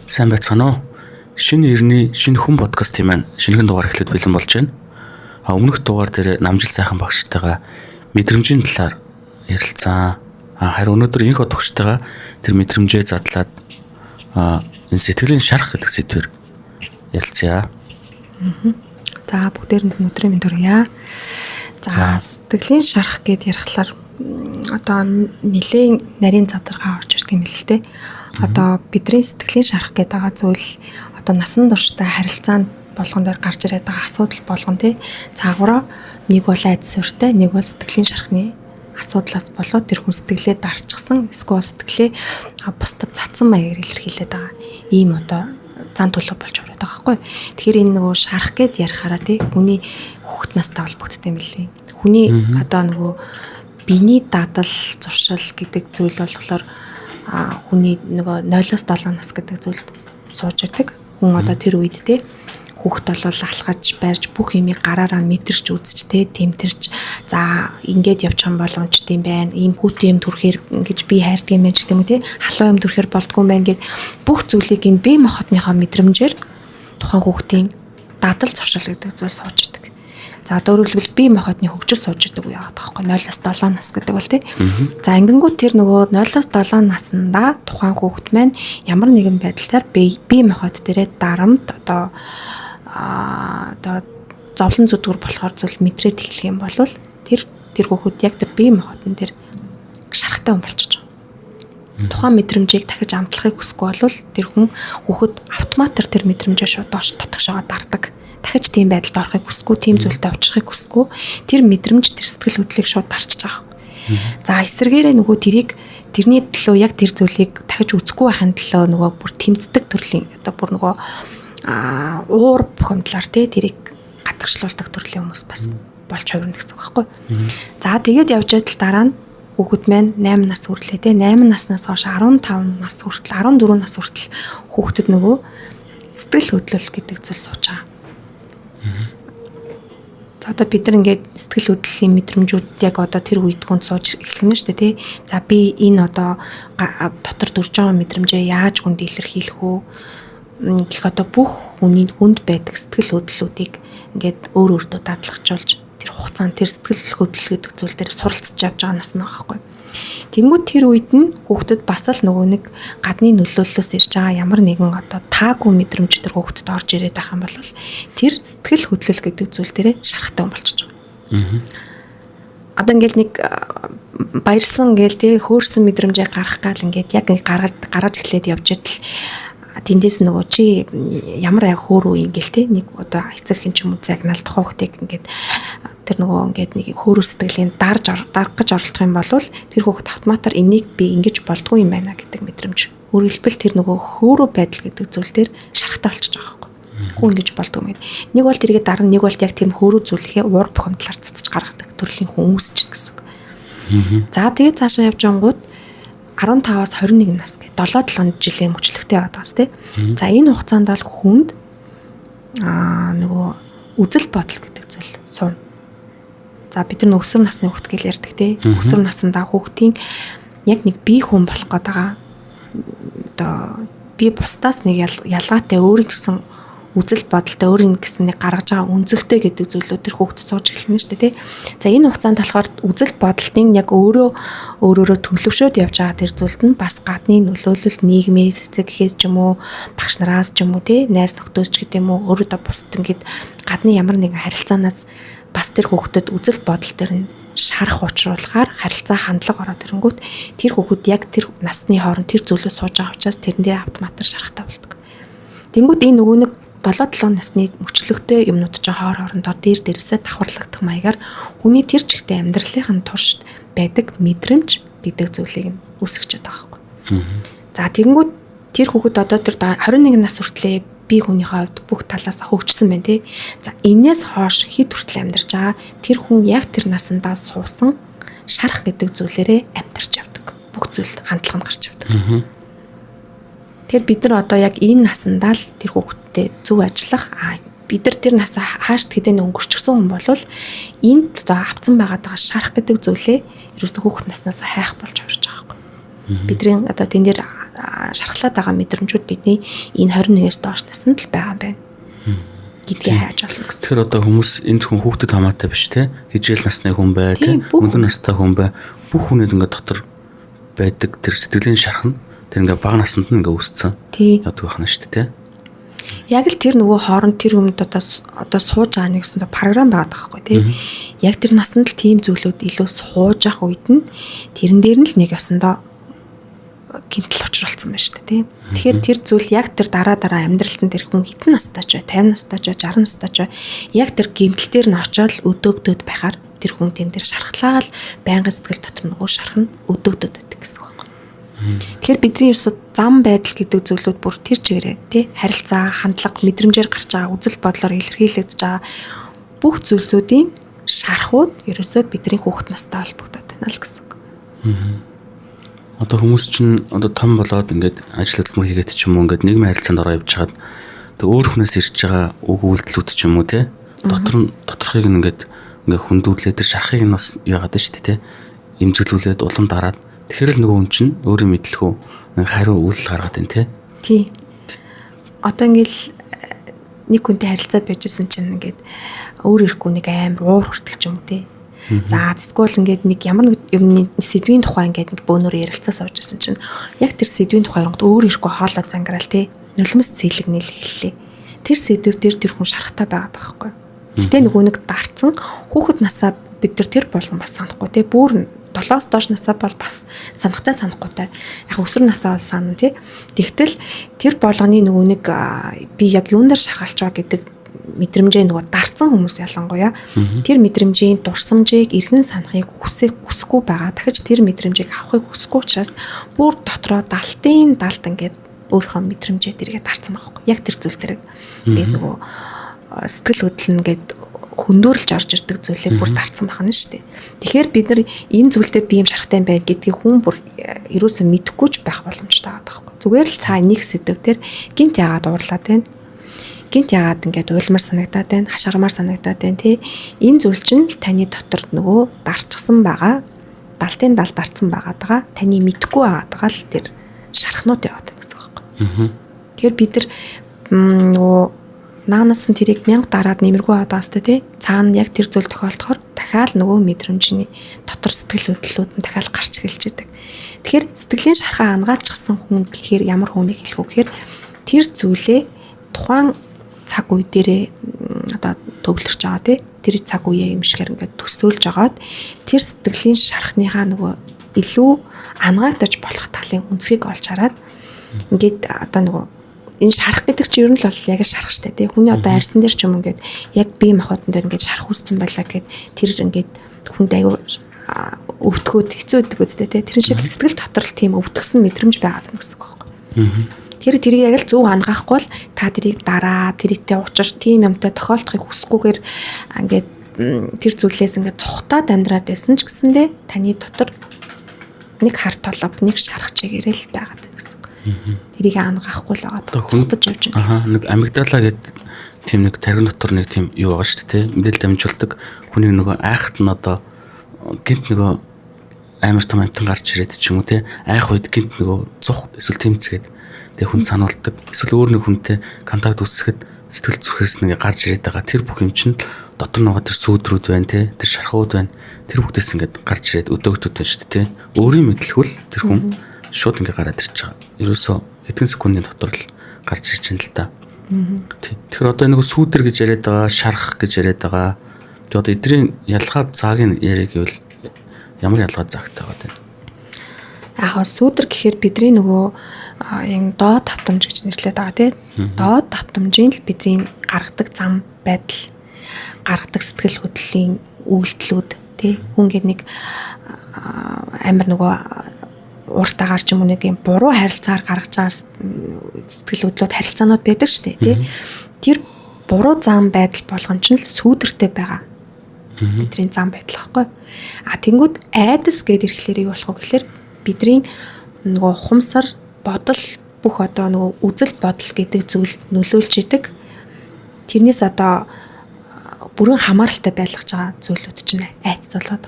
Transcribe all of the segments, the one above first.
Сайн байцгаана уу? Шинэ эртний шинэ хүн подкастын маань шинэхэн дугаар эхлээд бэлэн болж байна. А өмнөх дугаар дээр Намжил сайхан багштайгаа мэдрэмжийн талаар ярилцсан. А харин өнөөдөр инх отогчтойгоо тэр мэдрэмжээ задлаад энэ сэтгэлийн шарах гэдэг сэдвээр ярилцъя. За, бүгдээрэнд нь өдрийн мэнд хүргье. За, сэтгэлийн шарах гэд ярихлаар одоо нэлээн нарийн задаргаа орж ирдэг юм л те. Одоо бидний сэтгэлийн шарах гэдэг байгаа зүйл одоо насан туршдаа харилцаанд болгон дээр гарч ирээд байгаа асуудал болгон те. Цаагаараа нэг бол айдас суурьтай, нэг бол сэтгэлийн шархны асуудлаас болоод тэр хүн сэтгэлээ дарчихсан, эсвэл сэтгэлээ бусдад цацсан маягаар илэрхийлээд байгаа. Ийм одоо зан төлөв болж хувираад байгаа байхгүй. Тэгэхээр энэ нөгөө шарах гэд ярихаараа тий хүний хүүхэд настай холбогддог юм билий. Хүний одоо нөгөө биений дадал зуршил гэдэг зүйл болохоор хүний нөгөө 0-оос 7 нас гэдэг зүйлд сууж идэг. Хүн одоо тэр үед тий хүүхэд бол алхаж барьж бүх юмыг гараараа мэдэрч үзэж тий тэмтэрч, за, ингээд явчих юм бол унчд юм байна. Ийм хүүтэн юм түрхээр ингэж би хайрдаг юм байна ч гэдэг юм уу тий. Халуун юм түрхээр болдгоо юм байна гэд бүх зүйлийг энэ бие махбодныхоо мэдрэмжээр тухайн хүүхдийн дадал зуршил гэдэг зүйл сууж идэг. За, одоо өөрөөр хэлбэл бие махбодны хөгжил сууж идэг үе яваад байгаа байхгүй, 0-оос 7 нас гэдэг бол тий. За, ингэнгүүт тэр нөгөө 0-оос 7 наснда тухайн хүүхэд маань ямар нэгэн байдлаар бие махбод дээрээ дарамт, одоо зовлон зүдгүр болохоор зүйл мэдрээд эхлэх юм бол тэр тэр хүүхэд яг тэр бие махбодон дээр шарахтай хүн болчихж байгаа. Тухайн мэдрэмжийг дахиж амтлахыг хүсэхгүй бол тэр хүн хүүхэд автоматар тэр мэдрэмжээ шууд доош дотгошоогоо дардаг. Дахиж тийм байдалд орохыг хүсэхгүй, тийм зүйлтэй уулзрахыг хүсэхгүй. Тэр мэдрэмж, тэр сэтгэл хөдлөлийг шууд дарчиж байгаа байхгүй. За, эсрэгээрээ нөгөө тэрийг тэрний төлөө яг тэр зүйлийг дахиж үзэхгүй байхын төлөө нөгөө бүр тэмцдэг төрлийн, одоо бүр нөгөө уур бухимдлаар тий тэрийг гадагшлуулдаг төрлийн хүмүүс бас болж хувирна гэсэн үг байхгүй. За, тэгээд явж байтал дараа нь хүүхэд маань 8 нас хүрлээ те, 8 наснаас хойш 15 нас хүртэл, 14 нас хүртэл хүүхдэд нөгөө сэтгэл хөдлөл гэдэг зүйл сууж байгаа. За, одоо бид нар ингээд сэтгэл хөдлөлийн мэдрэмжүүд яг одоо тэр үед хүнд сууж эхлэх нь шүү дээ тий. За, би энэ одоо дотор төрж байгаа мэдрэмжээ яаж хүнд илэрхийлэх үү гэх одоо бүх хүний хүнд байдаг сэтгэл хөдлөлүүдийг ингээд өөр өөртөө дадлагжуулж тэр хугацаанд тэр сэтгэл хөдлөл гэдэг зүйл дээр суралцж явж байгаа нас нэг байхгүй. Тэнгүүд тэр үед нь хүүхдэд бас л нөгөө нэг гадны нөлөөллөөс ирж байгаа ямар нэгэн одоо таагүй мэдрэмж тэр хүүхдэд орж ирээд байх юм бол тэр сэтгэл хөдлөл гэдэг зүйл дээрээ шарахтай хүн болчихж байгаа. Одоо ингээл нэг баярсан гээл тий хөөрсөн мэдрэмжээ гаргах гал ингээд яг нэг гаргаж гаргаж эхлээд явж идэл тэндээс нөгөө чи ямар ай хөөрөө юм гээл тий нэг одоо эцэг хэн ч юм уу загнаал тухайн хүүхдийг ингээд тэр нөгөө ингээд нэг хөөрөө сэтгэлийн дарж дарах гэж оролдох юм бол тэр хүүхэд автоматар энийг би ингэж болдгоо юм байна гэдэг мэдрэмж. Өөрөөр хэлбэл тэр нөгөө хөөрөө байдал гэдэг зүйл дээр шарахтай болчихж байгаа байхгүй. Хүү ингэж болдгоо юм гэдэг. Нэг бол тэргээ дарна, нэг бол яг тийм хөөрөө зүйлхээ уур бухимдлаар цацаж гаргадаг төрлийн хүн үүсэж гэсэн үг. За, тэгээд цаашаа явж ангууд 15-аас 21 нас гэх 7 7 жилийн мөчлөгтэй байгаа бас тий. За, энэ хугацаанд бол хүнд нөгөө үзэл бодол гэдэг зүйл сууна. За, бид нар өсвөр насны хүүхд гэж ярьдаг тий. Өсвөр насндаа хүүхдийн яг нэг бие хүн болох гээд байгаа, одоо би бусдаас нэг ялгаатай, өөр гэсэн үзэл бодолтой, өөр гэсэн нэг гаргаж байгаа өнцөгтэй гэдэг зүйлүүд тэр хүүхд сууж эхэлнэ шүү дээ тий. За, энэ хугацаанд болохоор үзэл бодолтын яг өөрөө өөрөөрөө төлөвшөөд явж байгаа тэр зүйлд нь бас гадны нөлөөлөл, нийгмээс, эцэг гэхээс ч юм уу, багш нараас ч юм уу тий, найз нөхдөөс ч гэдэг юм уу, өөрөө бусд ингээд гадны ямар нэгэн харилцаанаас бас тэр хүүхдэд үзэл бодол дээр нь шарах учруулахаар харилцаа, хандлага ороод ирэнгүүт тэр хүүхэд яг тэр насны хооронд тэр зүйлөө сууж байгаа учраас тэрэн дээр автоматар шарахтай болдог. Тэнгүүд энэ нөгөө нэг 7 7 насны мөчлөгтэй юмнууд чинь хоор хоорондоо дээр дээрээсээ давхарлагдах маягаар хүний тэр чигтээ амьдралын туршид байдаг мэдрэмж гэдэг зүйлийг нь үүсгэж байгаа байхгүй. За, тэгэнгүүт тэр хүүхэд одоо тэр 21 нас хүртлээ би хүнийхээ хувьд бүх талаас хөгжсөн байна тий. За, энээс хойш хэд хүртэл амьдарч байгаа тэр хүн яг тэр насандаа суусан шарах гэдэг зүйлээрээ амьдарч явдаг. Бүх зүйлд хандлага нь гарч явдаг. Тэгэхээр бид нар одоо яг энэ насандаа л тэр хүүхэдтэй зөв ажиллах, бид нар тэр насаа хаашт хэдэн өнгөрчихсөн хүн бол энд одоо авцсан байгаад байгаа шарах гэдэг зүйлээ ерөөсөө хүүхэд наснаас хайх болж орж байгаа байхгүй. Бидний одоо тэн дээр шархлаад байгаа мэдрэмжүүд бидний энэ 21-ээс доош наснд л байгаа юм байна гэдгийг хайж олно гэсэн. Тэгэхээр одоо хүмүүс энэ зөвхөн хүүхдэд хамаатай биш те, хижээл насны хүн бай, те, өндөр настай хүн бай, бүх хүний ингээд дотор байдаг тэр сэтгэлийн шарх нь тэр ингээд бага наснд нь ингээд үүссэн. Яадаг байх нь шүү дээ, те. Яг л тэр нөгөө хооронд тэр хүнд одоо сууж байгаа нэг гэсэн програм байгаа байхгүй тий. Яг тэр насанд л тийм зүйлүүд илүү сууж явах үед нь тэрэн дээр нь л нэг ёсондоо гэмтэл учруулсан байна шүү дээ тий. Тэгэхээр тэр зүйл яг тэр дараа дараа амьдралд нь тэр хүн хэдэн настай ч бай, 50 настай ч бай, 60 настай ч бай, яг тэр гэмтэл дээр нь очиод өдөөгдөд байхаар тэр хүн тэн дээр шархлаал байнгын сэтгэл дотор нөгөө шарх нь өдөөгдөд байдаг гэсэн үг байхгүй. Тэгэхээр бидний ерөөсө зам байдал гэдэг зүйлүүд бүр тэр чигээрээ тий харилцаа, хандлага, мэдрэмжээр гарч байгаа үзэл бодлоор илэрхийлэгдэж байгаа бүх зүйлсүүдийн шархууд ерөөсөө бидний хүүхэд настай холбогдоод байна л гэсэн үг. Одоо хүмүүс чинь одоо том болоод ингээд ажил хөдөлмөр хийгээд ч юм уу ингээд нийгмийн харилцаанд ороо явж хагаад тэг өөр хүнээс ирж байгаа үг үйлдэлүүд ч юм уу те дотор нь доторхыг ингээд ингээд хүндүүлээд тэр шархыг нь бас яагаад шүү дээ те эмзэглүүлээд улам дараад тэгэхээр л нөгөө хүн чинь өөрийн мэдлэхүү нэг хариу үйлдэл гаргаад байна те. Тий. Одоо ингээл нэг хүнтэй харилцаа байжсэн чинь ингээд өөр ирэхгүй нэг амар уур хүртэх ч юм уу те. За эсвэл ингээд нэг ямар нэг юмны сэдвийн тухай ингээд нэг бөөнөр ярилцаа сууж байсан чинь яг тэр сэдвийн тухай оронгод өөр ирэхгүй хоолой зангараал те. Нулимс цэлэг нийл эхэллээ. Тэр сэдв дээр тэр хүн шарахтай байгаад байгаа байхгүй. Гэтэ нөгөө нэг дарцсан хүүхэд насаа бид нар тэр болгон бас санахгүй те. Бүр 7-оос доош насаа бол бас санахтай санахгүйтай. Яг өсвөр насаа бол санана тий. Тэгтэл тэр болгоны нөгөө нэг би яг юун дээр шархалж байгаа гэдэг мэдрэмжээ нөгөө дарцсан хүмүүс ялангуяа тэр мэдрэмжийн дурсамжийг эргэн санахыг хүсэх хүсэхгүй байгаа. Дахиж тэр мэдрэмжийг авахыг хүсэхгүй учраас бүр дотроо далтын далд ингээд өөрийнхөө мэдрэмжээ тэргээ дарцсан байхгүй. Яг тэр зүйл дээр ингээд нөгөө сэтгэл хөдлөл нь ингээд хөндөөрөлж орж ирдэг зүйлээ бүр дарцсан байна шүү дээ. Тэгэхээр бид нар энэ зүйлдээ би юм шарахтай юм байна гэдгийг хүн бүр ерөөсөө мэдэхгүй ч байх боломжтой байгаа байхгүй. Зүгээр л та нэг сэдв дээр гинт яагаад уурлаад байна? Гинт яагаад ингээд уйлмар санагдаад байна, хашгирмаар санагдаад байна тий. Энэ зүйл чинь л таны дотор нөгөө дарчсан байгаа, далтын дал дарцсан байгаад байгаа, таны мэдэхгүй байгаад байгаа л тэр шархнууд яваад байна гэсэн үг байхгүй. Тэгэхээр бид нар нөгөө наанаас нь тэрийг мянга дараад нэмэргүй байгаа даа тий. Цаана яг тэр зүйл тохиолдохоор дахиад нөгөө мэдрэмжний дотор сэтгэл хөдлөлүүд нь дахиад гарч эхэлж идэг. Тэгэхээр сэтгэлийн шархаа ангаалчихсан хүн гэхээр ямар хүнийг хэлэх вэ гэхээр тэр зүйлээ тухайн цаг үе дээрээ одоо төвлөрч байгаа тий. Тэр цаг үеэ юм шигээр ингээд төсөөлж агаад тэр сэтгэлийн шархныхаа нөгөө илүү ангаагдаж болох талын өнцгийг олж хараад ингээд одоо нөгөө энэ шарах гэдэг чинь ер нь л бол яг шарах штэ тий. Хүний одоо арьсан дээр ч юм ингээд яг бие махбодон дээр ингээд шарах үүссэн байлаа гэд тэр ингээд хүнд аягүй өвтгөөд хэцүү өгдөг үстэй тий. Тэр шиг сэтгэл дотор л тийм өвтгсөн мэдрэмж байгаад байна гэсэн үг байхгүй. Тэгэхээр тэрийг яг л зөв ангаахгүй бол та тэрийг дараа тэрийтэй учир тийм юмтай тохиолдохыг хүсэхгүйгээр ингээд тэр зүйлээс ингээд цухтаад амьдраад байсан ч гэсэндээ таны дотор нэг хар толгой нэг шарах чигээрэл байгаад байна гэсэн. Тэрийг ангаахгүй л байгаа. Цухтаж явж байна. Нэг амигдала гэдэг тийм нэг таргин дотор нэг тийм юу байгаа шүү дээ, тэ. Мэдээлэл дамжуулдаг хүний нөгөө айхт нь одоо гинт нөгөө амар том амтан гарч ирээд ч юм уу те. Айх үед гинт нөгөө зух эсвэл тэмцгээд тэг хүн сануулдаг. Эсвэл өөр нэг хүнтэй контакт үүсгэхэд сэтгэл зүрхээс нэг гарч ирээд байгаа тэр бүх юм чинь дотор нөгөө тэр сүүдрүүд байна те. Тэр шархууд байна. Тэр бүгдээс ингээд гарч ирээд өдөөгдөд байна шүү дээ те. Өөрийн мэдлэхүүл тэр хүн шууд ингээд гараад ирж байгаа. Ерөөсөө хэдэн секундын дотор л гарч ирж байна л да. Тэгэхээр одоо нэг сүүдэр гэж яриад байгаа, шарх гэж яриад байгаа. Тэгээ одоо эдрийн ялгаа зааг нь яриа гэвэл ямар ялгаа заагтай байгаа вэ? Яг хаа сүүдэр гэхээр бидний нөгөө энэ доод тавтамж гэж нэрлэдэг байгаа тий. Доод тавтамжийн л бидний гаргадаг зам байдал, гаргадаг сэтгэл хөдлөлийн үйлдэлүүд тий. Хүн гээд нэг амар нөгөө ууртаагаар ч юм уу нэг юм буруу харилцаагаар гаргаж байгаа сэтгэл хөдлөлт харилцаанууд байдаг шүү дээ тий. Тэр буруу зам байдал болгон ч л сүүдэртэй байгаа. Бидний зам байдал байхгүй. А тэнгууд айдас гэд ирэхлээр юу болох вэ гэхээр бидний нөгөө ухамсар, бодол бүх одоо нөгөө үзэл бодол гэдэг зүйлд нөлөөлж идэг. Тэрнээс одоо бүрэн хамааралтай байлгаж байгаа зүйлүүд чинь айдас болоод.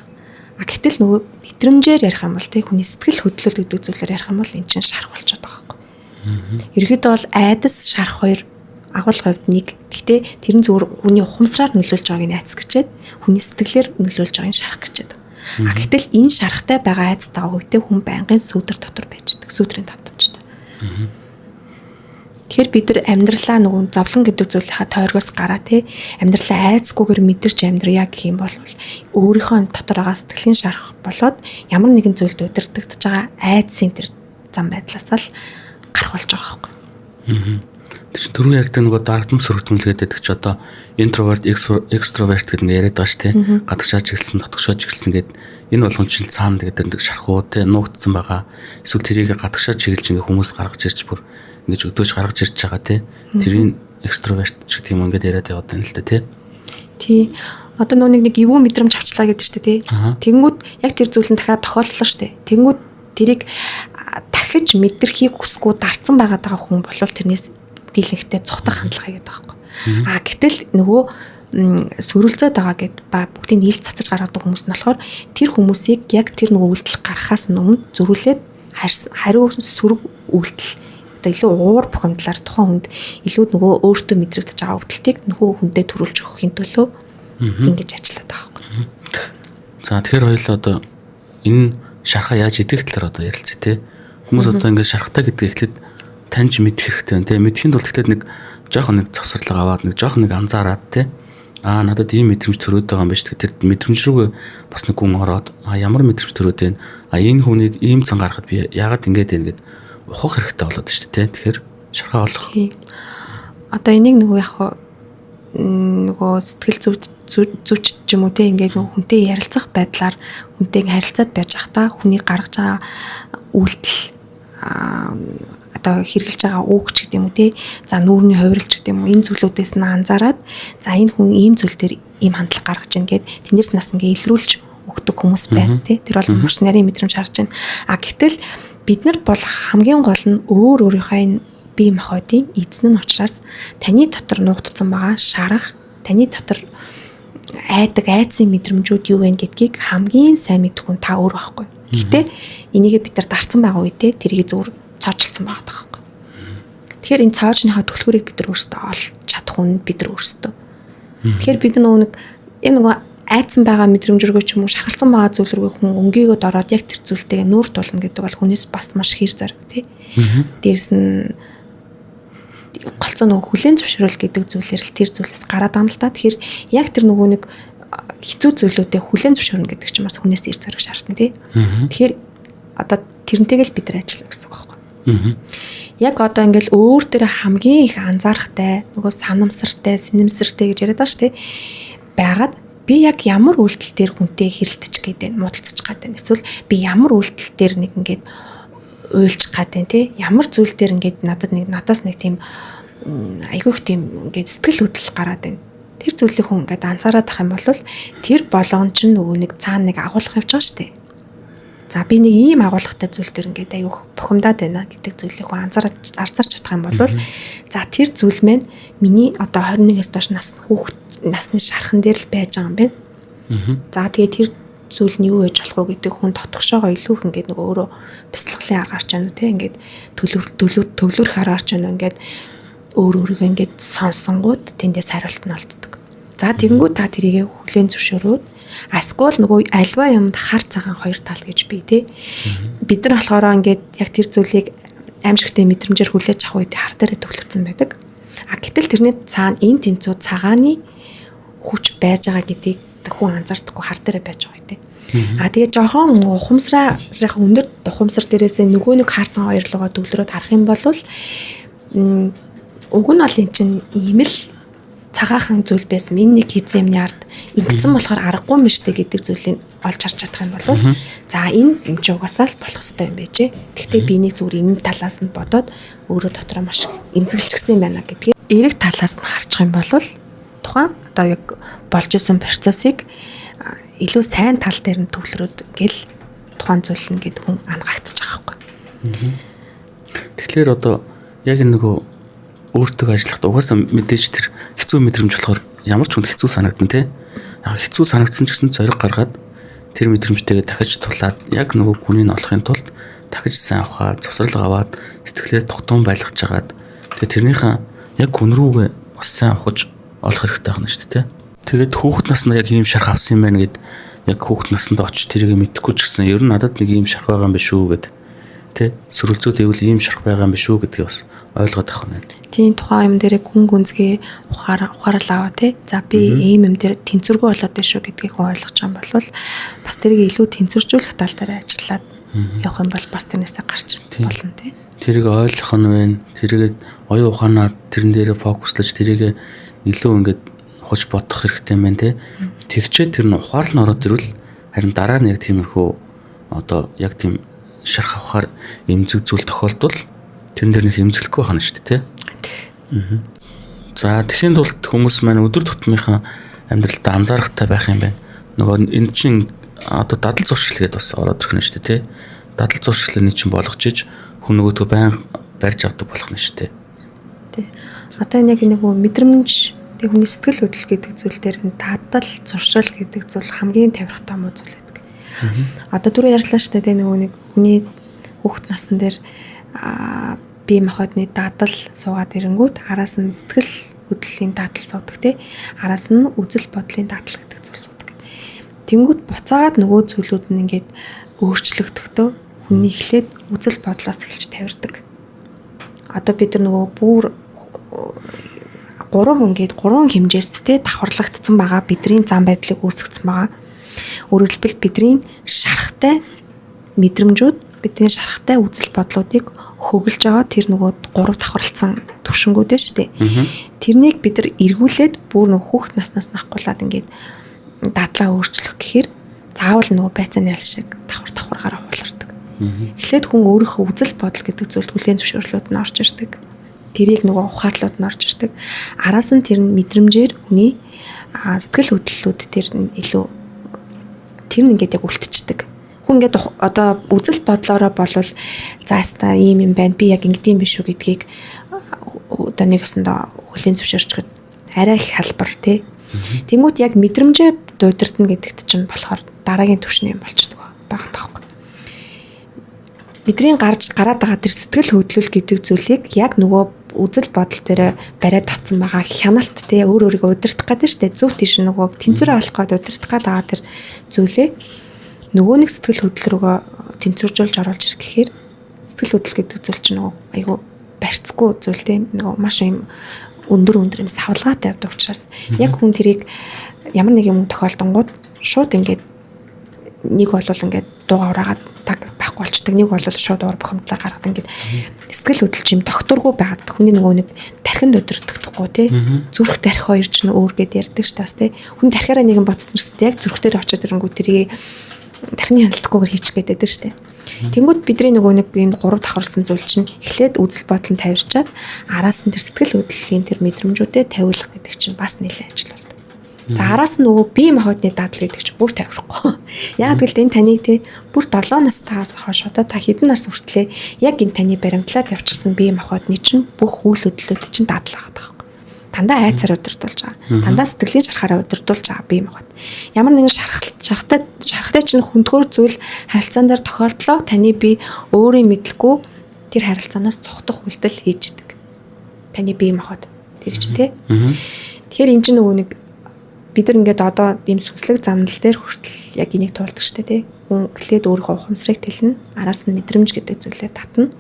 А гэтэл нөгөө мэдрэмжээр ярих юм бол тий хүний сэтгэл хөдлөл гэдэг зүйлээр ярих юм бол эн чинь шарх болчиход байгаа байхгүй. Ерөнхийдөө бол айдас шарх хоёр агуулгын хувьд нэг. Гэхдээ тэр нь зүгээр хүний ухамсараар нөлөөлж байгааг нь айдас гэчээд хүний сэтгэлээр нөлөөлж байгааг нь шарх гэчээд. А гэтэл энэ шархтай байгаа айдастайгаа хөвтэй хүн байнгын сүүдэр дотор байждаг. Сүүдрийн давтамжтай. Тэгэхээр бид нар амьдралаа нөгөө зовлон гэдэг зүйлийнхаа тойргоос гараа те амьдралаа айцгүйгээр мэдэрч амьдрья гэх юм бол өөрийнхөө дотор байгаа сэтгэлийн шарх болоод ямар нэгэн зүйлд удирдагдж байгаа айдсын тэр зам байдлаасаа л гарах болж байгаа байхгүй. Тэр чинь түрүү ярьдаг нөгөө дарагдам сөрөгдмөл гэдэг чи одоо интроверт, экстраверт гэдэг ингээ яриад байгаа шүү дээ. Гадагшаач эхэлсэн, дотгошооч эхэлсэн гэд энэ болгон чинь цаана тэгээд тэр шархуу те нуугдсан байгаа. Эсвэл тэрийг гадагшаа чиглэж ингээ хүмүүст гаргаж ирж бүр ингэж өдөөж гаргаж ирж байгаа те. Тэрийг экстраверт ч гэдэг юм ингээд яриад яваад байна л да те. Тий. Одоо нөө нэг эвгүй мэдрэмж авчлаа гэдэг чинь тий. Тэнгүүд яг тэр зүйл нь дахиад тохиоллоо шүү дээ. Тэнгүүд тэрийг дахиж мэдрэхийг хүсэхгүй дарцсан байгаад байгаа хүн бол тэрнээс дийлэнхтэй цухтах хандлага хийгээд байгаа байхгүй. А гэтэл нөгөө сөрөлзөөд байгаа гэд ба бүгдийг нийлж цацаж гаргадаг хүмүүс нь болохоор тэр хүмүүсийг яг тэр нөгөө үйлдэл гаргахаас өмнө зөрүүлээд хариу сөрөг үйлдэл одоо илүү уур бухимдлаар тухайн хүнд илүү нөгөө өөртөө мэдрэгдэж байгаа өвдөлтийг нөгөө хүндээ төрүүлж өгөхийн төлөө ингэж ажиллаад байгаа байхгүй. За тэгэхээр хоёул одоо энэ шархаа яаж идэх талаар одоо ярилцъя те. Хүмүүс одоо ингэж шархтай гэдгийг эхлээд таньж мэдэх хэрэгтэй байна те. Мэдэхийн тулд эхлээд нэг жоохон нэг цовсрлага аваад нэг жоохон нэг анзаараад те. Аа надад ийм мэдрэмж төрөөд байгаа юм байна шүү дээ. Тэр мэдрэмж рүүгээ бас нэг гүн ороод аа ямар мэдрэмж төрөөд байна. А энэ хүнийг ийм цан гаргахад би яагаад ингэж байна гэд ухах хэрэгтэй болоод шүү дээ. Тэгэхээр шархаа олох. Одоо энийг нөгөө яг нөгөө сэтгэл зүйч ч юм уу те ингээд нөгөө хүнтэй ярилцах байдлаар хүнтэй харилцаад байж байхдаа хүний гаргаж байгаа үйлдэл одоо хэрэгжилж байгаа үг ч гэдэг юм уу те за нүүрний хувирлч гэдэг юм уу энэ зүйлүүдээс нь анзаараад за энэ хүн ийм зүйл дээр ийм хандлага гаргаж ийн гэд тэрнээс нас ингээ илрүүлж өгдөг хүмүүс байна те тэр бол маш нарийн мэдрэмж харж байна. А гэтэл бид нар бол хамгийн гол нь өөр өөрийнхөө энэ бие махбодын эзэн нь учраас таны дотор нуугдсан байгаа шарах, таны дотор айдаг айдсын мэдрэмжүүд юу вэ гэдгийг хамгийн сайн мэдэх хүн та өөр байхгүй. Гэхдээ энийгээ бид нар дарцсан байгаа үедээ тэрийг зөвөр цоочлсон байгаа байхгүй. Тэгэхээр энэ цоожныхаа түлхүүрийг бид нар өөрсдөө олж чадах хүн бид нар өөрсдөө. Тэгэхээр бид нөгөө нэг яг нөгөө айдсан байгаа мэдрэмж рүү ч юм уу шархалцсан байгаа зүйл рүү хүн өнгийгөө дороод яг тэр зүйлтэйгээ нүүр тулна гэдэг бол хүнээс бас маш хэр зэрэг тий. Дээрс нь голцоо нөгөө хүлээн зөвшөөрөл гэдэг зүйлээр л тэр зүйлээс гараад байгаа юм л та. Тэгэхээр яг тэр нөгөө нэг хэцүү зүйлүүдээ хүлээн зөвшөөрнө гэдэг чинь бас хүнээс ир зэрэг шаардна тий. Тэгэхээр одоо тэрнтэйгээ л бид нар ажиллана гэсэн үг байхгүй. Яг одоо ингээл өөр дээр хамгийн их анзаарахтай нөгөө санамсартай, сэнэмсэртэй гэж яриад байгаа шүү дээ. Байгаад би яг ямар үйлдэл дээр хүнтэй хэрэлдэж гээд байна, муудалцаж гээд байна. Эсвэл би ямар үйлдэл дээр нэг ингээд уйлж гад байна те ямар зүйл дээр ингээд надад нэг надаас нэг тийм айгүйх тийм ингээд сэтгэл хөдлөл гараад байна. Тэр зүйлийг хүн ингээд анзаараад ах юм бол тэр болгон чинь нөгөө нэг цаана нэг агуулга явж байгаа шүү дээ. За би нэг ийм агуулгатай зүйл дээр ингээд айгүйх бухимдаад байна гэдэг зүйлийг хүн анзаарч анзаарч чадах юм бол за тэр зүйл мэн миний одоо 21-ээс доош насны хүүхэд насны шархан дээр л байж байгаа юм байна. За тэгээ тэр зүйл нь юу байж болох вэ гэдэг хүн дотгошоогоо илүү их ингээд нөгөө өөрөө бяцлаглалын аргаар ч юм уу те ингээд төлөв төлөв төвлөрөх аргаар ч юм уу ингээд өөр өөрийгөө ингээд сонсонгууд тэндээс хариулт нь олддог. За тэгэнгүүт та тэрийгэ хүлээн зөвшөөрөөд эсвэл нөгөө альва юмд хар цагаан хоёр тал гэж бий те. Бид нар болохоор ингээд яг тэр зүйлийг аимшигтэй мэдрэмжээр хүлээж авах үед хар дээрээ төвлөрсөн байдаг. А гэтэл тэрний цаана энэ тэнцүү цагааны хүч байж байгаа гэдгийг хүн анзаардаггүй хар дээрээ байж байгаа үү. А тэгээ жохон ухамсараа өндөр ухамсар дээрээсээ нөгөө нэг хаарцан хоёр руугаа төвлөрөөд харах юм бол уг нь бол эн чинь ийм л цагаахан зүйл байсан. Энэ нэг хийсэн юмны ард ингэсэн болохоор аргагүй юм штэ гэдэг зүйлийг олж харж чадах юм бол за энэ юм чи угаасаа л болох ёстой юм байжээ. Гэхдээ би энийг зүгээр энэ талаас нь бодоод өөрөө дотроо маш их эмзэглэчихсэн юм байна гэдгийг эерэг талаас нь харчих юм бол тухайн одоо яг болж исэн процессыг илүү сайн тал дээр нь төвлөрөөд ингээл тухайн зүйл нь гээд хүн ангагдчих байгаа байхгүй. Тэгэхээр одоо яг энэ нөгөө өөртөө ажиллахад угаасаа мэдээж тэр хэцүү мэдрэмж болохоор ямар ч хүнд хэцүү санагдана те. Яг хэцүү санагдсан ч гэсэн зориг гаргаад Тэр мэдрэмжтэйгээ дахиж тулаад яг нөгөө гүнийг олохын тулд дахиж сайн ухаад, завсрал аваад, сэтгэлээс тогтоон байлгаж хагаад тэгээ тэрнийхээ яг гүн рүүгээ бас сайн ухаж олох хэрэгтэй байна шүү дээ. Тэгээд хүүхэд наснд яг ийм шарх авсан юм байна гэд яг хүүхэд наснд очиж тэрийг мэдэхгүй ч гэсэн ер нь надад нэг ийм шарх байгаа юм биш үү гэд тэ сөрөлзөөд ивэл ийм шарх байгаа юм биш үү гэдгийг бас ойлгоод авах нь. Тийм, тухайн юм дээр гүн гүнзгий ухаарал аваа тий. За би ийм юм дээр тэнцвэргүй болоод байна шүү гэдгийг хүн ойлгож байгаа юм бол бас тэрийг илүү тэнцвэржүүлэх тал дээр ажиллаад явах юм бол бас тэрнээсээ гарч болно тий. Тэрийг ойлгох нь байна. Тэрийг оюун ухаанаа тэрэн дээрээ фокуслаж тэрийг илүү ингээд ухаж бодох хэрэгтэй юм байна тий. Тэгчээ тэр нь ухаал нь ороод ирвэл харин дараа нь яг тиймэрхүү одоо яг тийм шарх авахар эмзэг зүйл тохиолдвол тэрэн дээр нэг эмзэглэхгүй байна шүү дээ тий. За тэгэхийн тулд хүмүүс маань өдөр тутмынхаа амьдралдаа анзаарахтай байх юм байна. Нөгөө энд чинь одоо дадал зуршил гэдээ бас ороод ирэх нь шүү дээ тий. Дадал зуршлыг чинь болгож иж хүн нөгөөдгөө байн барьж авдаг болох нь шүү дээ. Тий. Одоо энэ яг нэг мэдрэмж тэг хүний сэтгэл хөдлөл гэдэг зүйл дээр дадал зуршил гэдэг зүйл хамгийн тавирхтай муу зүйл байдаг. Одоо түрүү ярьлаа шүү дээ нөгөө нэг хүний хүүхэд насн дээр бие махбодны дадал суугаад ирэнгүүт араас нь сэтгэл хөдлөлийн дадал суудаг тий. Араас нь үзэл бодлын дадал гэдэг зүйл суудаг. Тэнгүүт буцаагаад нөгөө зүйлүүд нь ингээд өөрчлөгдөхдөө хүний эхлээд үзэл бодлоос эхэлж тавирдаг. Одоо бид нар нөгөө бүр гурван ингээд гурван хэмжээст те давхарлагдсан байгаа бидний зам байдлыг үүсгэсэн байгаа. Өөрөөр хэлбэл бидний шарахтай мэдрэмжүүд, бидний шарахтай үзэл бодлуудыг хөглөж байгаа тэр нөгөө гурав давхарлцсан төвшингүүд нь шүү дээ. Тэрнийг бид нар эргүүлээд бүр нөгөө хүүхд наснаас нахгуулаад ингээд дадлаа өөрчлөх гэхээр заавал нөгөө байцааны аль шиг давхар давхаргаараа хуулардаг. Эхлээд хүн өөрийнхөө үзэл бодол гэдэг зүйлд хүлээн зөвшөөрлүүд нь орж ирдэг. Тэрийг нөгөө ухаарлууд нь орж ирдэг. Араас нь тэр нь мэдрэмжээр хүний сэтгэл хөдлөлүүд тэр нь илүү тэр нь ингээд яг үлдчихдэг. Хүн ингээд одоо үзэл бодлоороо болвол за яста ийм юм байна. Би яг ингэдэм биш үү гэдгийг одоо нэг өсөндөө хүлээн зөвшөөрчөхөд арай их халбар тий. Тэнгүүт яг мэдрэмжээ дуудирдна гэдэгт чинь болохоор дараагийн түвшний юм болчдөг байгаа таахгүй. Бидний гарч гараад байгаа тэр сэтгэл хөдлөл гэдэг зүйлийг яг нөгөө үзэл бодол дээр бариад авцсан байгаа хяналт те өөр өөрийгөө удирдах гэдэг шүү дээ. Зөв тийш нөгөө тэнцвэрээ олох гээд удирдах гээд байгаа тэр зүйлээ нөгөө нэг сэтгэл хөдлөл рүүгээ тэнцвэржүүлж оруулж ирэх гэхээр сэтгэл хөдлөл гэдэг зүйл чинь нөгөө айгу барьцгүй зүйл те нөгөө маш юм өндөр өндөр юм савлгаатай явдаг учраас яг хүн тэрийг ямар нэг юм тохиолдонгууд шууд ингээд нэг болвол ингээд дууга ураагаад таг байхгүй болчдөг. Нэг бол шууд уур бухимдлаа гаргадаг. Ингээд сэтгэл хөдлөл чим докторгүй байгаад хүний нөгөө нэг тархинд удирдахгүй тий. Зүрх тархи хоёр чинь өөр гэд ярьдаг ш тас тий. Хүн тархиараа нэгэн бодсон ч гэсэн яг зүрх дээр очиод ирэнгүү тэрийг тархины хяналтгүйгээр хийчих гээд байдаг штэ. Тэнгүүд бидний нөгөө нэг ийм гурав давхарлсан зүйл чинь эхлээд үзэл бодол нь тавирчаад араас нь тэр сэтгэл хөдлөлийн тэр мэдрэмжүүдэд тавиулах гэдэг чинь бас нэлээд ажил болдог. За араас нь нөгөө бие махбодны дадал гэдэг чинь бүр тавирахгүй. Яг гэвэл энэ таныг те бүр 7 настаас хойш одоо та хэдэн нас хүртлээ яг энэ таны баримтлаад явчихсан бие махбодны чинь бүх үйл хөдлөлүүд чинь дадал байгаа байхгүй. Дандаа айцаар удирдуулж байгаа. Дандаа сэтгэлийн шархаараа удирдуулж байгаа бие махбод. Ямар нэгэн шархтай чинь хүндгөр зүйл харилцаан дээр тохиолдлоо таны бие өөрийн мэдлгүй тэр харилцаанаас цухтах үйлдэл хийж идэг. Таны бие махбод тэр чинь те. Тэгэхээр энэ чинь нөгөө нэг бид нар ингээд одоо ийм сүнслэг замнал дээр хүртэл яг энийг туулдаг штэ тий. Хүн эхлээд өөрийнхөө ухамсарыг тэлнэ, араас нь мэдрэмж гэдэг зүйлээ татна.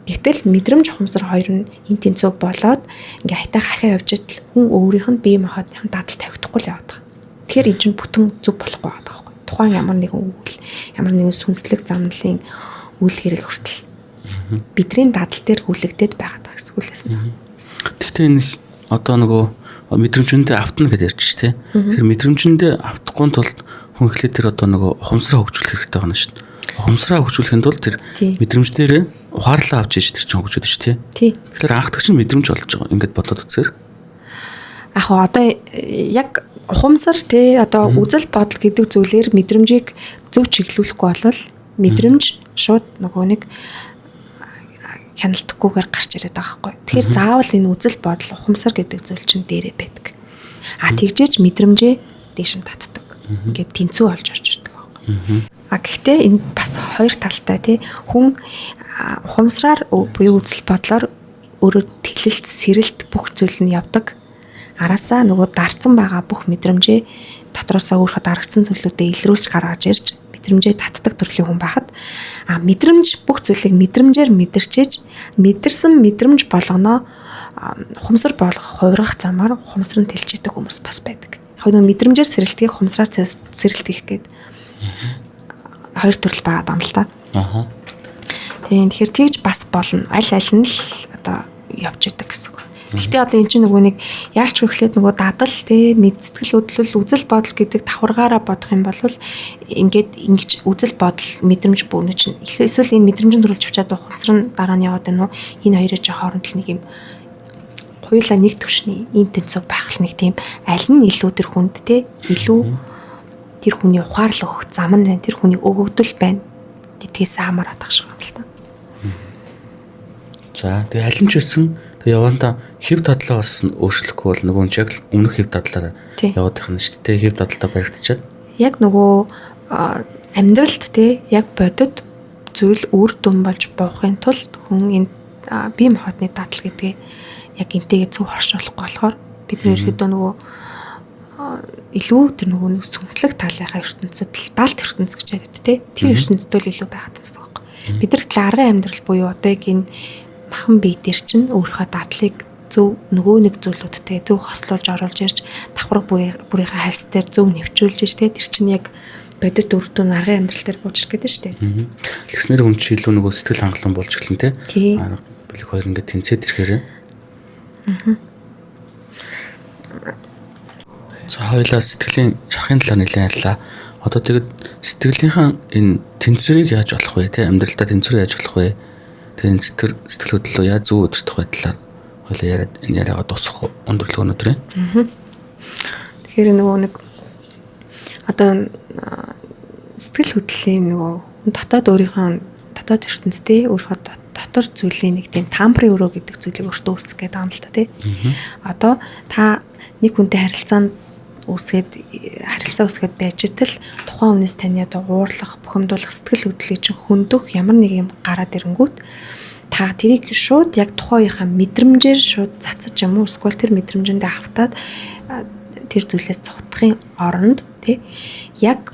Гэтэл мэдрэмж ухамсар хоёр нь эн тэнцүү болоод ингээ хайтах ахиа явж идэл хүн өөрийнх нь бие махбодын дадал тавигдахгүй л яваад байгаа. Тэгэхээр энэ чинь бүтэн зүг болохгүй байгаа байхгүй. Тухайн ямар нэгэн үйл, ямар нэгэн сүнслэг замналын үйл хэрэг хүртэл бидний дадал дээр хүлэгдээд байгаа гэсэн үг лээсэн. Гэхдээ энэ одоо нөгөө мэдрэмжэндээ автна гэдээ ярьж ш тэ. Тэр мэдрэмжэндээ автахгүй тулд хүн эхлээд тэр одоо нөгөө ухамсараа хөгжүүлэх хэрэгтэй байна шүү дээ. Ухамсараа хөгжүүлэхийн тулд тэр мэдрэмж дээрээ ухаарлаа авч иж тэр чинь хөгжөөд ш тэ. Тэгэхээр анхдагч нь мэдрэмж болж байгаа. Ингээд бодоод үзээр. Яг одоо яг ухамсар те одоо үзэл бодол гэдэг зүйлээр мэдрэмжийг зөв чиглүүлэхгүй бол мэдрэмж шууд нөгөө нэг хяналтгүйгээр гарч ирээд байгаа байхгүй. Тэгэхээр заавал энэ үзэл бодол ухамсар гэдэг зүйл чинь дээрээ байдаг. А тэгжээч мэдрэмжээ дээш нь татдаг. Ингээд тэнцүү болж орж ирдэг байхгүй. А гэхдээ энэ бас хоёр талтай тий. Хүн ухамсараар буюу үзэл бодлоор өөрөө тэлэлт, сэрэлт бүх зүйл нь явдаг. Араасаа нөгөө дарцсан байгаа бүх мэдрэмжээ дотроосоо өөрийнхөө дарагдсан зүйлүүдээ илрүүлж гаргаж ирж мэдрэмжээ татдаг төрлийн хүн байхад мэдрэмж бүх зүйлийг мэдрэмжээр мэдэрчээж мэдэрсэн мэдрэмж болгоноо ухамсар болгох хувиргах замаар ухамсар нь тэлж идэг хүмүүс бас байдаг. Яг нөгөө мэдрэмжээр сэрэлтгийг ухамсараар сэрэлт хийх гээд хоёр төрөл байгаа юм л та. Аха. Тийм, тэгэхээр тэгж бас болно. Аль аль нь л одоо явж идэг гэсэн үг. Гэхдээ одоо эн чинь нөгөө нэг яалч хүрхлээд нөгөө дадал тий мэд сэтгэл хөдлөл үзэл бодол гэдэг давхаргаараа бодох юм бол ингээд ингэж үзэл бодол мэдрэмж бүрнэ чинь эсвэл энэ мэдрэмжийн төрөлж авчаад ухамсар нь дараа нь яваад байна уу? Энэ хоёрын чинь хооронд л нэг юм хоёулаа нэг төвшний эн тэнцүү байх л нэг тийм аль нь илүү тэр хүнд тий илүү тэр хүний ухаарлал өгөх зам нь байна. Тэр хүний өгөгдөл байна гэдгээс хамаарат ах шиг юм л та. За тэгээ аль нь ч байсан тэгээ явандаа хэв дадлаа бас өөрчлөхгүй бол нөгөө нь яг л өмнөх хэв дадлаараа яваад байх нь шүү дээ. Хэв дадлаа баригдчихад. Яг нөгөө амьдралд те яг бодит зүйл үр дүн болж буухын тулд хүн энэ бие махбодны дадал гэдгээ яг энтэйгээ зөв хоршуулахгүй болохоор бид нар ерөөдөө нөгөө илүү тэр нөгөө нэг сүнслэг талынхаа ертөнцид л далд ертөнц гэж яриад те тэр ертөнцид л илүү байгаад байсан байхгүй. Бид нар л аргын амьдрал буюу одоо яг энэ махан бие дээр чинь өөрийнхөө дадлыг зөв нөгөө нэг зүйлүүдтэй зөв хослуулж оруулж ирж давхарга бүрийнхээ хальс дээр зөв нэвчүүлж ир те тэр чинь яг бодит үр дүн аргын амьдрал дээр бууж ирэх гэдэг шүү дээ. Тэгснээр хүн чинь илүү нөгөө сэтгэл хангалуун болж эхэлнэ те. Арга бэлэг хоёр ингээд тэнцээд ирэхээр. За хоёулаа сэтгэлийн шархын талаар нэлээд ярьлаа. Одоо тэгэд сэтгэлийнхаа энэ тэнцвэрийг яаж олох вэ те? Амьдралдаа тэнцвэр яаж олох вэ? Тэгээ энэ сэтгэл хөдлөлөө яаж зөв удирдах вэ талаар хоёулаа яриад энэ яриагаа дуусгах өндөрлөг өнөөдрийн. Тэгэхээр нөгөө нэг одоо сэтгэл хөдлөлийн нөгөө дотоод өөрийнхөө дотоод ертөнцтэй өөрийнхөө дотор зүйлийн нэг тийм тампрын өрөө гэдэг зүйлийг өөртөө үүсгэх гэдэг юм л та тий. Одоо та нэг хүнтэй харилцаанд үүсгээд харилцаа үүсгээд байж итэл тухайн хүнээс таны одоо уурлах, бухимдуулах сэтгэл хөдлөлийг чинь хөндөх ямар нэг юм гараад ирэнгүүт та тэрийг шууд яг тухайн үеийнхаа мэдрэмжээр шууд цацаж юм уу эсвэл тэр мэдрэмжэндээ автаад тэр зүйлээс цухтахын оронд тий яг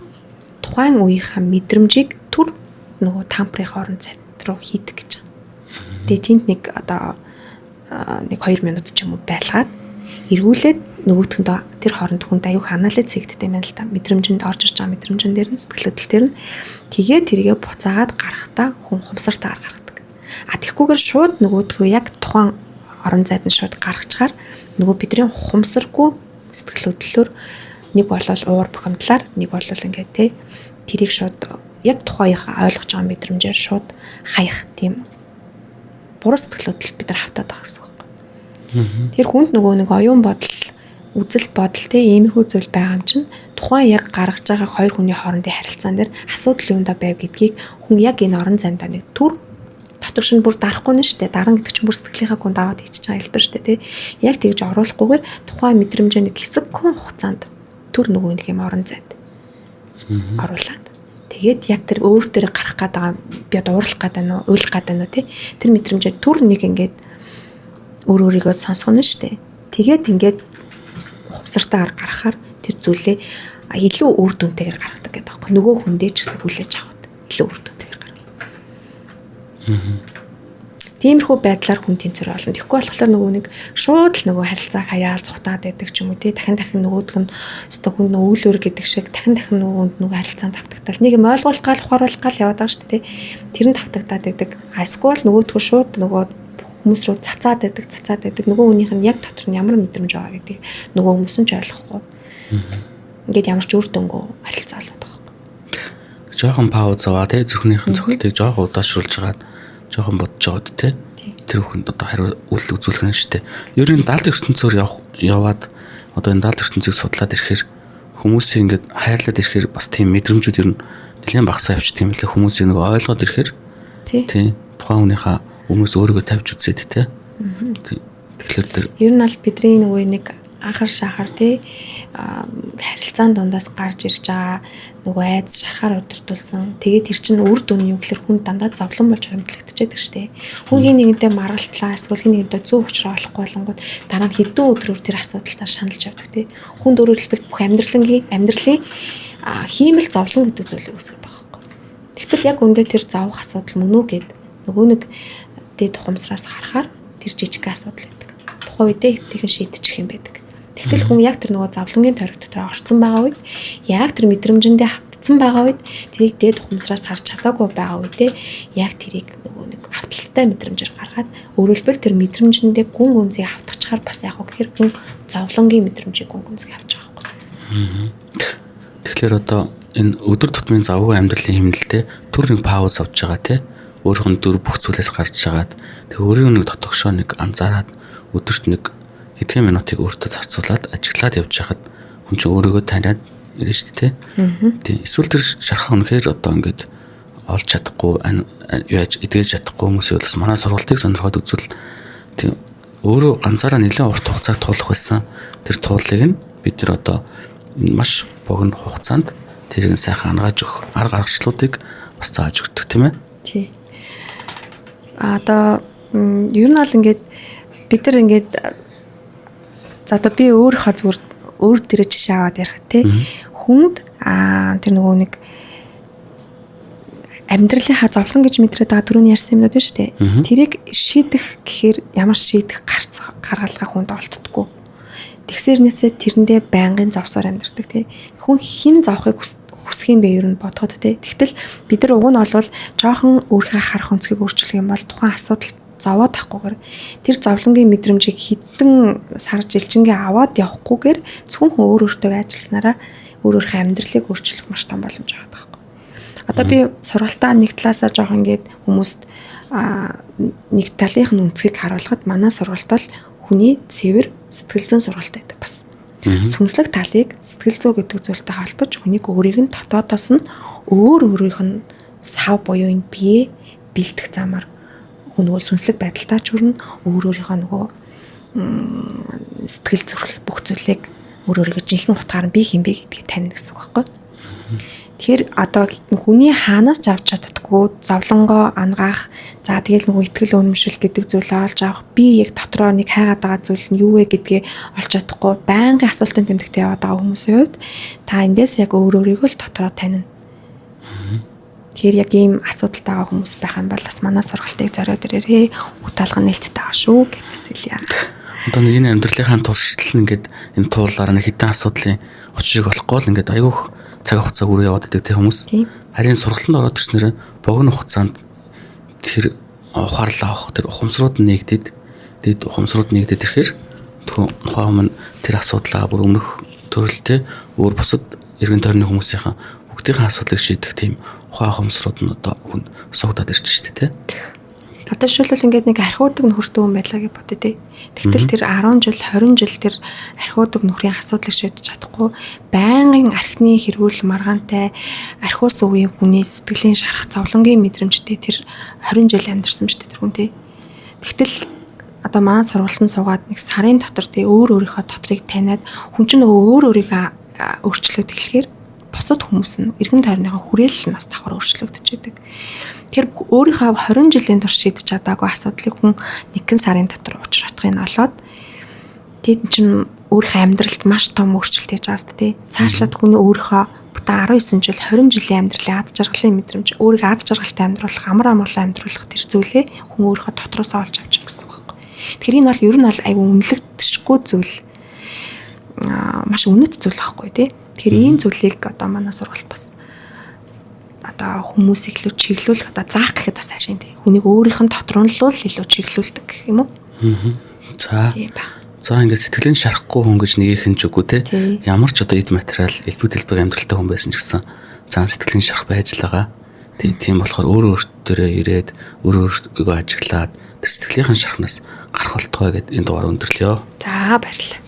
тухайн үеийнхаа мэдрэмжийг түр нөгөө тампрын орон зайд руу хийдэг гэж байна. Тэгээ тэнд нэг одоо нэг 2 минут ч юм уу байлгаад эргүүлээд нөгөөтгөндөө тэр хооронд хүнд аюух анализ хийгддэг юм байна л да. Мэдрэмжинд орж ирж байгаа мэдрэмжэн дээр нь сэтгэл хөдлөл дээр нь тэгээ тэргээ буцаагаад гарахдаа хүн хумсартайгаар гаргадаг. А тэгхгүйгээр шууд нөгөөдгөө яг тухайн орон зайд нь шууд гаргачаар нөгөө бидний хумсаргүй сэтгэл хөдлөлөөр нэг болол уур бухимдлаар нэг болол ингээд те тэрийг шууд яг тухайн ойлгож байгаа мэдрэмжээр шууд хаях тийм буруу сэтгэл хөдлөл бид нар хавтаад байгаа гэсэн үг. Тэр хүнд нөгөө нэг оюун бодол, үзэл бодол те иймэрхүү зүйл байгаа юм чинь тухайн яг гаргаж байгаа хоёр хүний хоорондын харилцаан дээр асуудал юундаа байв гэдгийг хүн яг энэ орон зайдаа нэг түр дотор шин бүр дарахгүй нь штэ. Даран гэдэг чинь бүр сэтгэлийнхаа гүнд аваад хийчихэж байгаа хэлбэр штэ тий. Яг тэгж оруулахгүйгээр тухайн мэдрэмжээ нэг хэсэгхэн хугацаанд түр нөгөө нэг юм орон зайд оруулаад тэгээд яг тэр өөр дээр гарах гээд байгаа би одоо уурлах гээд байна уу, уйлах гээд байна уу тий. Тэр мэдрэмжээ түр нэг ингээд өөр өөрийгөө сонсгоно штэ. Тэгээд ингээд ухамсартайгаар гаргахаар тэр зүйлээ илүү үр дүнтэйгээр гаргадаг гэдэг аахгүй. Нөгөө хүндээ ч гэсэн хүлээж авахд илүү үр дүнтэйгээр гаргана. Тиймэрхүү байдлаар хүн тэнцвэр олно. Тэгэхгүй болохоор нөгөө нэг шууд л нөгөө харилцаа хаяал цухтаад байдаг ч юм уу тий. Дахин дахин нөгөөдг нь өстө хүн өвлөөр гэдэг шиг дахин дахин нөгөөнд нөгөө харилцаанд тавтагдал. Нэг юм ойлгуулах гал ухааруулах гал яваад байгаа шүү дээ тий. Тэр нь тавтагдаад байдаг. Эсвэл нөгөөдгөө шууд нөгөө хүмүүс рүү цацаад байдаг, цацаад байдаг. Нөгөө хүнийх нь яг дотор нь ямар мэдрэмж байгаа гэдгийг нөгөө хүмүүс нь ч ойлгохгүй. Ингээд ямар ч үр дүнгүй харилцаа болоод байгаа байхгүй. Жохон пауз аваа тий зүрхнийхэн цохилтыг жоохон удаашруулж хагаад жоохон бодож байгаад тий тэр хүнд одоо хариу үйл үзүүлэх нь шүү дээ. Ер нь далд ертөнцөөр яваад одоо энэ далд ертөнцийг судлаад ирэхээр хүмүүсийн ингээд хайрлаад ирэхээр бас тийм мэдрэмжүүд ер нь нэлээд багасаа явчихдаг юм лээ. Хүмүүсийг нэг ойлгоод ирэхээр тий тухайн хүнийхээ өмнөөс өөрийгөө тавьж үзээд тий. Тэгэхээр тэр ер нь аль бидний нөгөө нэг Анхар шахар тий харилцаан дундаас гарч ирж байгаа нөгөө айдас шархаар удирдуулсан. Тэгээд тэр чинь үр дүн нь юу гэхээр хүн дандаа зовлон болж хуримтлагдчихэдэг штэ. Хүн хин нэгэнтэй маргалтлаа эсвэл хин нэгэнтэй зөв учраа олохгүй болонгууд дараа нь хэдэн өдрөөр тэр асуудалтаа шаналж явдаг тий. Хүн өөрөөр хэлбэл бүх амьдралын хиймэл зовлон гэдэг зүйлийг үүсгэж байгаа байхгүй. Тэгтэл яг үндэ тэр зовох асуудал мөн үү гэд нөгөө нэг дээд ухамсараас харахаар тэр жижиг асуудал байдаг. Тухайн үедээ хэвтэйхэн шийдчих юм байдаг. Тэгтэл хүн яг тэр нөгөө зовлонгийн тойрог дотор орцсон байгаа үед яг тэр мэдрэмжэндээ хавтсан байгаа үед тэрийг дээд ухамсараас харж чадаагүй байгаа үедээ яг тэрийг нөгөө нэг авталтай мэдрэмжээр гаргаад өөрөөр хэлбэл тэр мэдрэмжэндээ гүн гүнзгий хавтгачаар бас яг гэхээр хүн зовлонгийн мэдрэмжийг гүн гүнзгий авч байгаа байхгүй. Тэгэхээр одоо энэ өдөр тутмын завгүй амьдралын хэмнэлтэд төр нэг пауз авч байгаа те өөрийнх нь дүр бүх зүйлээс гарч жагаад тэг өөрийн нэг дотогшоо нэг анзаараад өдөрт нэг хэдхэн минутыг өөртөө зарцуулаад ажиглаад явж байхад хүн чинь өөрийгөө таниад ирнэ шүү дээ. Тийм. Эсвэл тэр шархаа үнэхээр одоо ингээд олж чадахгүй яаж эдгэж чадахгүй хүмүүсийн бас манай сургалтыг сонирхоод үзвэл тийм өөрөө ганцаараа нэлээд урт хугацааг туулах байсан. Тэр тууллыг нь бид нар одоо маш богино хугацаанд тэрийг нь сайхан ангааж өгөх арга аргачлалуудыг бас зааж өгдөг тийм ээ. Тий. Одоо ер нь бол ингээд бид нар ингээд за одоо би өөрийнхөө зүгээр өөр дээрээ жишээ аваад ярих тий. Хүнд тэр нөгөө нэг амьдралынхаа зовлон гэж мэдрээд байгаа түрүүний ярьсан юмнууд байна шүү дээ. Тэрийг шийдэх гэхээр ямар шийдэх гарц гаргалгаа хүнд олддоггүй. Тэгсэрнээсээ тэрэндээ байнгын зовсоор амьдардаг тий. Хүн хэн зовхыг хүсэх юм бэ ер нь бодоход тий. Тэгтэл бид нар уг нь бол жоохон өөрийнхөө харах өнцгийг өөрчлөх юм бол тухайн асуудал зовоод авахгүйгээр тэр зовлонгийн мэдрэмжийг хэдэн сар жилчингээ аваад явахгүйгээр зөвхөн хүн өөр өөртөө ажилласнараа өөр өөрийнхөө амьдралыг өөрчлөх маш том боломж байгаа байхгүй. Одоо би сургалтаа нэг талаасаа жоохон ингээд хүмүүст нэг талынх нь өнцгийг харуулхад манай сургалт бол хүний цэвэр сэтгэл зүйн сургалт байдаг бас. Сүнслэг талыг сэтгэл зүй гэдэг зүйлтэй холбож хүнийг өөрийг нь дотоодоос нь өөр өөрийнх нь сав буюу энэ бие бэлдэх замаар хүн нөгөө сүнслэг байдалтай ч хүрнэ, өөр өөрийнхөө нөгөө сэтгэл зүрх бүх зүйлийг өөр өөрийгөө жинхэнэ утгаар нь би хэн бэ гэдгийг таньна гэсэн үг байхгүй. Тэгэхээр одоо хүний хаанаас ч авч чаддаггүй зовлонгоо ангаах, за тэгэл нөгөө итгэл үнэмшил гэдэг зүйлээ олж авах, би яг дотроо нэг хайгаад байгаа зүйл нь юу вэ гэдгээ олж чадахгүй байнгын асуултын тэмдэгтээ яваад байгаа хүмүүсийн хувьд та эндээс яг өөр өөрийгөө л дотроо танина. Тэгэхээр яг ийм асуудалтай байгаа хүмүүс байх юм бол бас манай сургалтыг зориод ирээрээ, үталга нээлттэй байгаа шүү гэдээс хэлье. Одоо нэг энэ амьдралынхаа туршилтал нь ингээд энэ туулаар нэг хэдэн асуудлын учрыг олохгүй л ингээд айгүйх цаг хугацаа үрээ яваад идэг те хүмүүс. Харин сургалтанд ороод ирснээр богино хугацаанд тэр ухаарлаа авах тэр ухамсрууд нь нэгдэд, тэгэд ухамсрууд нэгдэд ирэхээр тухайн хүмүүс тэр асуудлаа бүр өмнөх төрөлтэй өөр бусад эргэн тойрны хүмүүсийн бүгдийнхэн асуудлыг шийдэх тийм ухаан ухамсрууд нь одоо хүн суугдаад ирж штэ те. Одоо жишээлбэл ингээд нэг архиудаг нөхөртэй хүн байлаа гэж бодъё те. Тэгтэл тэр 10 жил 20 жил тэр архиудаг нөхрийн асуудлыг шийдэж чадахгүй байнгын архины хэрүүл маргаантай архиус үеийн хүний сэтгэлийн шарах зовлонгийн мэдрэмжтэй тэр 20 жил амьдарсан шүү дээ тэр хүн те. Тэгтэл одоо манай сургалтанд суугаад нэг сарын дотор те өөр өөрийнхөө дотрыг таниад хүн чинь нөгөө өөр өөрийгөө өөрчлөөд эхлэхээр бусад хүмүүс нь эргэн тойрныхоо хүрээлэл нь бас давхар өөрчлөгдөж байдаг. Тэгэхээр өөрийнхөө 20 жилийн турш шийдэж чадаагүй асуудлыг хүн нэгэн сарын дотор учир утгыг нь олоод тэд чинь өөрийнхөө амьдралд маш том өөрчлөлт хийж байгаа шүү дээ. Цаашлаад хүний өөрийнхөө бүтэн 19 жил 20 жилийн амьдралын аз жаргалын мэдрэмж, өөрийгөө аз жаргалтай амьдруулах, амар амгалан амьдруулах тэр зүйлээ хүн өөрийнхөө дотроос олж авч байгаа гэсэн үг байхгүй. Тэгэхээр энэ бол ер нь бол айгүй үнэлэгдэшгүй зүйл, маш үнэт зүйл байхгүй тий. Тэгэхээр ийм зүйлийг одоо манай сургалт бас одоо хүмүүсийг илүү чиглүүлэх, одоо заах гэхэд бас цаашаа тий. Хүнийг өөрийнх нь дотор нь л илүү чиглүүлдэг гэх юм уу? За. За ингээд сэтгэлийн шарахгүй хүн гэж нэгийнх нь ч үгүй те. Ямар ч одоо эд материал, элбэг дэлбэг амьдралтай хүн байсан ч гэсэн зан сэтгэлийн шарах байж л байгаа. Тийм болохоор өөрөө өөртөө ирээд өөрөө өөрийгөө ажиглаад тэр сэтгэлийнхэн шархнаас гарах болтугай гэд энэ дугаар өндөрлөё. За баярлалаа.